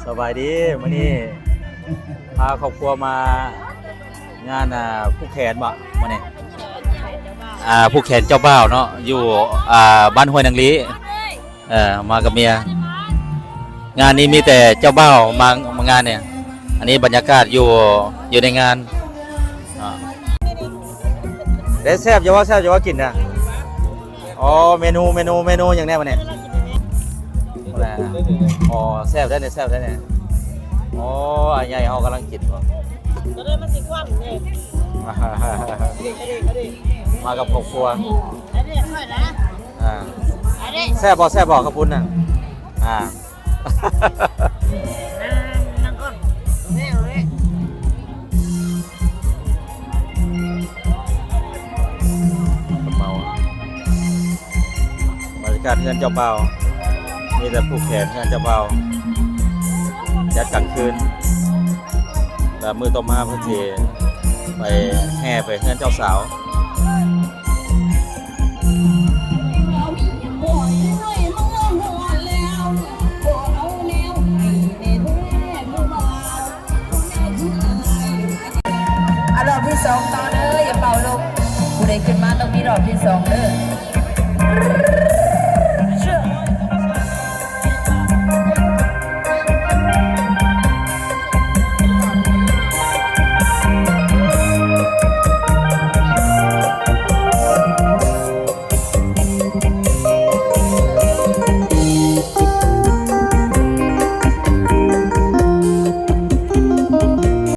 ສະບາຍດີ ມື້ນີ້ພາຄອບຄົວມາງານ ອ່າ ຜູກແຂນບໍ ມື້ນີ້ ອ່າ ຜູກແຂນເຈົ້າບ່າວເນາະ ຢູ່ ອ່າ ບ້ານຫ້ວຍນາງລີ ເອີ ມາກັບເມຍ. ງານນີ້ມີແຕ່ເຈົ້າບ່າວມາ ມາງານນີ້. ອັນນີ້ບັນຍາກາດຢູ່ ຢູ່ໃນງານ ເດ້ ແຊບຢູ່ບໍ່ ແຊບຢູ່ບໍ່ ກິນນະ? ອໍ ເມນູ ເມນູ ເມນູຫຍັງແດ່ມື້ນີ້? ອໍ ແຊບເດ້ນີ້ ແຊບເດ້ນີ້. ໂອ້ ອ້າຍໃຫຍ່ເຮົາກຳລັງກິນບໍ່? ມາກັບຄອບຄົວ. ອ່າ ແຊບບໍ່ ແຊບບໍ່ ເຂົ້າປຸ້ນນະ? ອ່າ ເມົາ ບັນຍາກາດເຮືອນເຈົ້າບ່າວ ມີແຕ່ຜູກແຂນເຮືອນເຈົ້າບ່າວ ຈັດກາງຄືນ ແລ້ວມື້ຕໍ່ມາເພິ່ນຊິໄປແຫ່ໄປເຮືອນເຈົ້າສາວ.